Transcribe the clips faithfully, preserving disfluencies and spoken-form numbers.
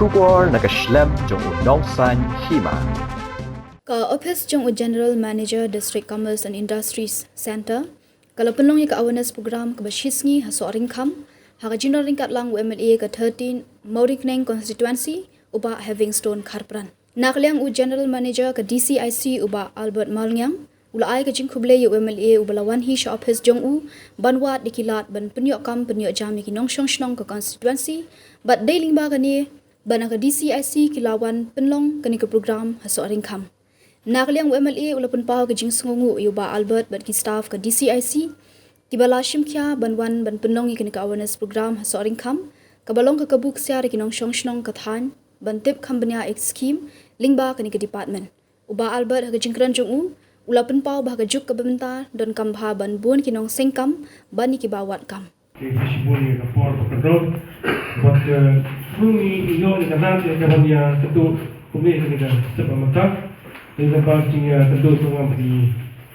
Khubor na ka shlem jong u Nongsaiñ Hima. Ka ophis jong u General Manager District Commerce and Industries Centre ka la pynlong ïa ka awareness program kaba shisngi ha Sohryngkham ha ka jingrwai ryngkat lang u M L A ka thirteen Mawryngkneng constituency u Bah Heavingstone Kharpran. Na ka liang u General Manager ka D C I C u Bah Albert Malngiang u la ai ka jingkhublei ïa u M L A uba la wan hi sha ophis jong u ban wad ïa ki lad ban pynïoh kam pynïoh jam ïa ki nongshong shnong ka constituency bad dei lyngba kane ba na ka D C I C ki la wan pynlong kane ka program ha Sohryngkham. Na ka liang u M L A u la pynpaw ka jingsngewnguh ïa u Bah Albert bad ki staff ka D C I C kiba la shimkhia ban wan ban pynlong ïa kane ka awareness program ha Sohryngkham kaba long ka kabu ksiar ïa ki nongshong shnong ka thaiñ ban tip kham bniah ïa ki skhim lyngba kane ka department. U Bah Albert ha ka jingkren jong u u la pynpaw ba ha ka juk kaba mynta donkam bha ban bun ki nongseng kam ban ïa kiba wad kam. Ki shibun ïa ka por ba ka dor bad ka thung ïa ïoh ïa ka rat ïa ka ban ïa ka tu kumne ïa ka step ba mynta. Ïa ka ba jing ïa ka tu sngewbha ba i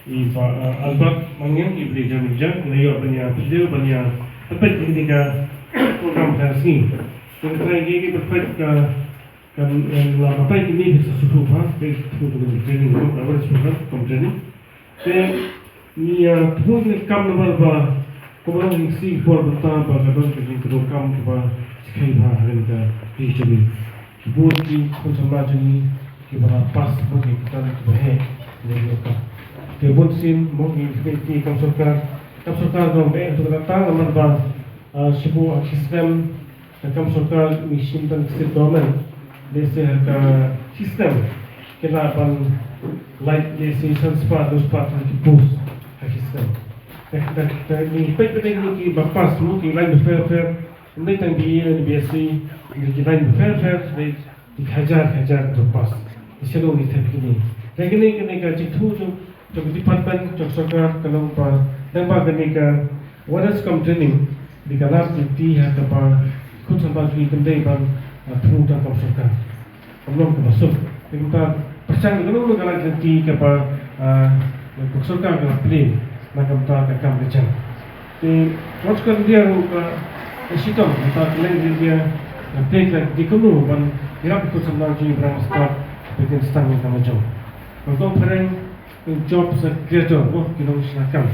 i ba Albert Malngiang i bri jam i jam na ïoh ban ïa phi ban ïa pepet ïa ka program ka sngi. Ïa ka trai ïa ka pepet ka Kan, em, la batai kini di sa sudut ha, di sudut di training, no, awareness program, kam training. Te, ni, ah, thung ni kam na ba, ba, ko ba long si por ba ta ba ka don ka jing ka don kam ba sikai ba ha ka di jani. Ki bun ki kon sama jani, ki ba pass ba ki tan ki ba he, ni ka. Te bun sin, mo ki ki kam sorkar, kam sorkar dong be, tu ka tang, man ba, ah, sibu, ah, system, Ka kam sorkar ngi shim tang state government, lehse ha ka system ki lah ban lait lehse san spah, dua spah tang ki post ha system. Te, te, te ngi peit peit ngi ki ba pass mo ki line bapher bapher, ym dei tang B A ne B S C, ngi ki line bapher bapher, dei ki hajar hajar ki ba pass. Te sha ngi thep kine. Te kine kine ka jingthoh jong Jong ka department, jong sorkar, ka long ba, dang ba kane ka awareness cum training, di ka lad lynti ha kaba, khun samla jong ngi kam dei ban, ah, thung tang kam sorkar. Kam long kaba suk. Te kumta, pyrshang ka long ka lad lynti kaba, ah, ka sorkar ka la plie, na ka bynta ka kam ka jam. Te, wat ka India ruh ka, ka shitom, kumta ka leng India, ka plie ka di kumno, ban, ïarap khun samla jong ngi ba dang stad, ba kin stang ka kam ka jam. Ka long phareng, Jobs creator, mo, ki nongshna kam.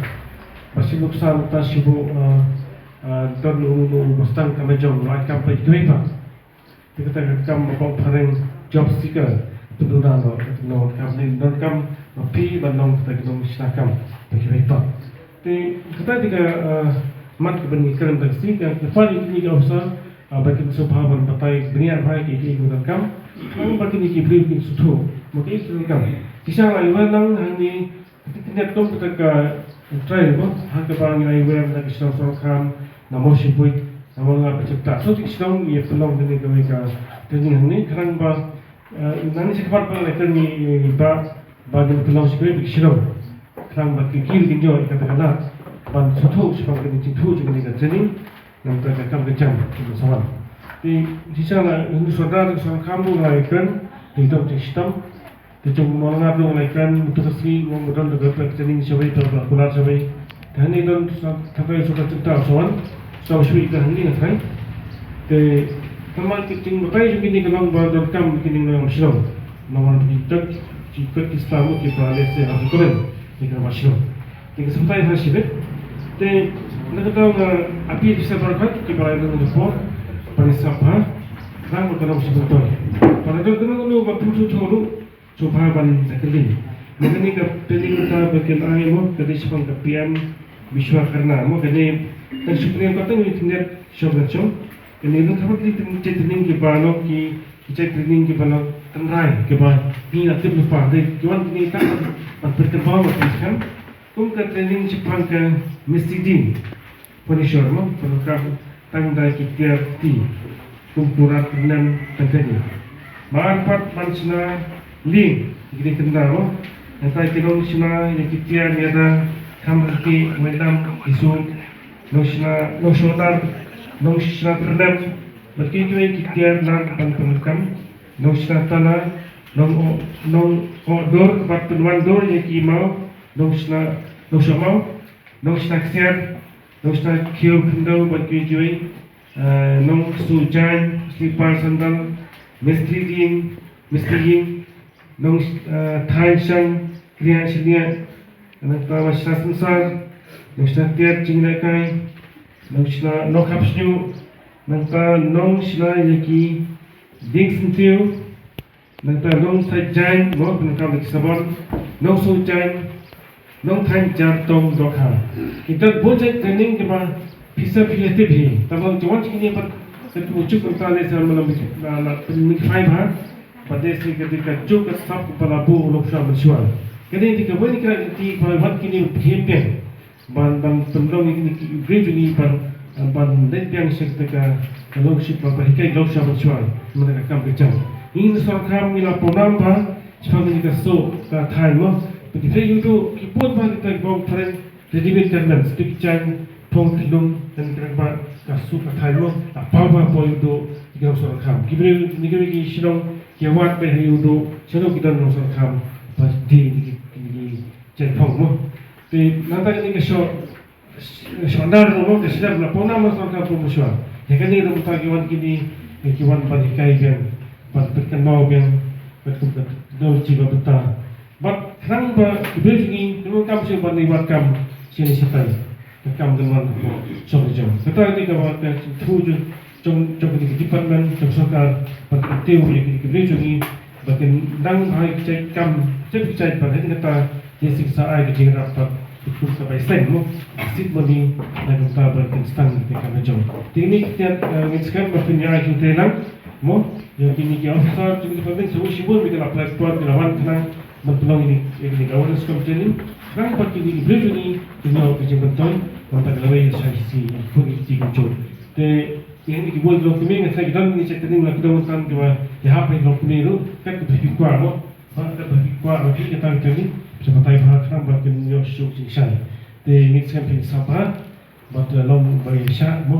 Ba shi nuksa mynta shibu, ah, ah, don u, u, u ba stang kam jong, u ai kam ba ki dwai ba. Te kata ka kam ba phareng job seeker. Tu duna lo, tu duna kam ni, don kam ba phi, ba nong kata ki nongshna kam ba ki dwai ba. Te kata di ka, ah, mat ka ban ngi kren da ka si, ka, ka fa ni ki officer, ah, ba kin sngewbha ban batai bniah bha ki, ki don kam. Nang ba kini ki briew kin sngewthuh, mo ki don kam. Ki shang lai wan nang hangne Kane kum kata ka trail mo, ha kaba ngi ai wer na ka shnong Sohryngkham, na Mawshynrut, na Mawlyngkneng, Pyrchah. So, ki shnong ngi pynlong kane kawei ka training hangne, khnang ba, eh, nangne sha khmat ba ngi kren ngi ba, ba ngi pynlong sha kawei ka shnong. Khnang ba ki kiew kin ïoh ïa kata ka lad ban sngewthuh shaphang kane ka jingthoh jong kane ka training, na ka bynta ka kam ka jam ka sa wan. Te shisha na Hindu Sordar Sohryngkham ruh ngi ai kren, te dong jingshitom. Te jong u Mawlyngkneng ruh ngi ai kren, mynta ka sngi, u ong ba don da ka training shawei, da ka kular shawei. Te hangne don sa, tang ka sorkar jylla sa wan, sa wan shuh ïa ka hangne nga tharai. Te, namar ka jingbatai jong kine ka long ba donkam kine ki nongshong shnong. Namar ki dak, ki kot ki sla mo ki ba lehse ha ki kmen, ki nongshong shnong. Te ka sngewtai ha shibit. Te, na ka daw nga appeal ki sa baroh ki ba la don ka por, ba ki sa ba, khnang ba ka long shibit toi. Ba ka daw ka long ba pynthut thut ruh, Sngewbha ban da kylli. Mo kane ka training mynta ba kin ai mo, ka dei shaphang ka P M Vishwakarma. Mo kane tang shu pynlong ka tang ïa ki net shop na shop. Kane nang kham ki training, ki training kiba long ki, ki training kiba long tynrai kiba ngi la tip lypa. Dei ki wan kine tang ban pynkyrbah ban pynskhem. Kum ka training shaphang ka misleading. Furniture mo, pyndonkam tang da ki tiar kti, kum kurat, tyrnem, tang kane. Ba ar pat ban shna lieng ïa ki kynda mo. Nangta ki nongshna ïa ki tiar ïada, kham rynti, wei dam, ki sut, nongshna, nongshoh nar, nongshna tyrnem, bad kiwei kiwei ki tiar nar ban pyndonkam, nongshna tala, nong o, nong o dur, bad pynwan dur ïa ki maw, nongshna, nongshoh maw, nongshna ksiar, Nongshna khiew khyndew bad kiwei kiwei, eh, nongsuh jaiñ, slipar, sandal, Mistri Ïing, Mistri Ïing, Nong, eh, Thaiñ Shang Kriah Shiliah, nangta Nongshna Synsar, Nongshna Tiar Jingïalehkai, Nongshna Nongkhap Shñiuh, nangta Nongshna ïa ki Dieng Syntiew, nangta Nongshna Jaiñ, mo, nangta Nongshna Sabon, Nongshna Jaiñ, Nongthaiñ Jar Tong Dohkha. Kita bun jait training kiba pisa pisa tip hi. Tang ba jingwan jingkine pat, sa tu ujuk mynta ne sa malam na, na, pynmih phai bha. Pat de si ka dei ka juk ka sap ka pala bu lok sha mynshuwa. Ka dei ka wen ka ti ba wan kine phi pian. Ban, ban pynlong ïa kine ki briew jong ngi ban, ban leit biang sha ka, ka longship ba, ba hikai lok sha mynshuwa. Mynta ka kam ka jam. Ngi na Nongshna Rangkham ngi la pawnam bha. Shaphang kane ka soh ka thaiñ mo. Pynthei ïa u duk ki bun bha kita ki bong phareng readymade garments, ki jaiñ phong thlung, kane ka ba ka soh ka thaiñ mo. La paw bha paw ïa u duk ki Nongshna Rangkham. Ki briew ni ki ki shnong ki wad bha ïa u duk, shnong ki don Nongshna Rangkham. Ba di ni ki, ki, ki jaiñ phong mo. Te nangta kane ka soh Shondar ruh ka shlem la pawnam la sorkar pynmynshwa. Ïa kane ruh mynta ki wan kine, ki wan ban hikai biang, ban pynkynmaw biang bad kum ka technology ba mynta. Bad khnang ba ki briew jong ngi ki wan kam shu ban ïa wad kam sha ne shatai. Ka kam kan wan hapoh shong jong. Kata kane ka wan ka through jong jong, jong kine ki department, jong sorkar, ban kyntiew ïa kine ki briew jong ngi, ba kin dang bha ki jait kam, jait ki jait ban hynrei kata, ïa sing sa ai ka jingïarap bad ki khun ka bai seng mo, seed money, na ka bynta ba kin sdang ïa ka kam ka jong. Te kine ki tiat, eh, ngin skhem ba phin ïa ai jingtrei lang mo, ïa kine ki officer jong ki department, sa u shibun, ki la platform, ki la wan khnang, ban pynlong ïa kine ki awareness kam training, khnang ba kine ki briew jong ngi, kin ïoh ka jingmyntoi, ban ta ka lawei ïa sa shisien, ïa ki khun ki kti ki jong. Te Ïa kine ki bun ki longkmie, nga sngew ki don kine ki training la ki don tang kiba ïahap ïa ki longkmie ruh, kat kaba phi kwah mo. Ba kat ba phi kwah ba phi ka tang training, phi batai bha khnang ba kin ïoh shuh jingshai. Te ngi sngewbha phin sngewbha bad, eh, long ba ïa shah mo.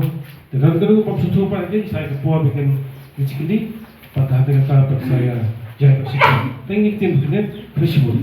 Te don ka ruh bym sngewthuh ba kin sa ïa ka por ba kin ïa jingkylli. Bad ha kata pat sa ïa jai ba shah. Te ngi ktien phi ne, phi shibun.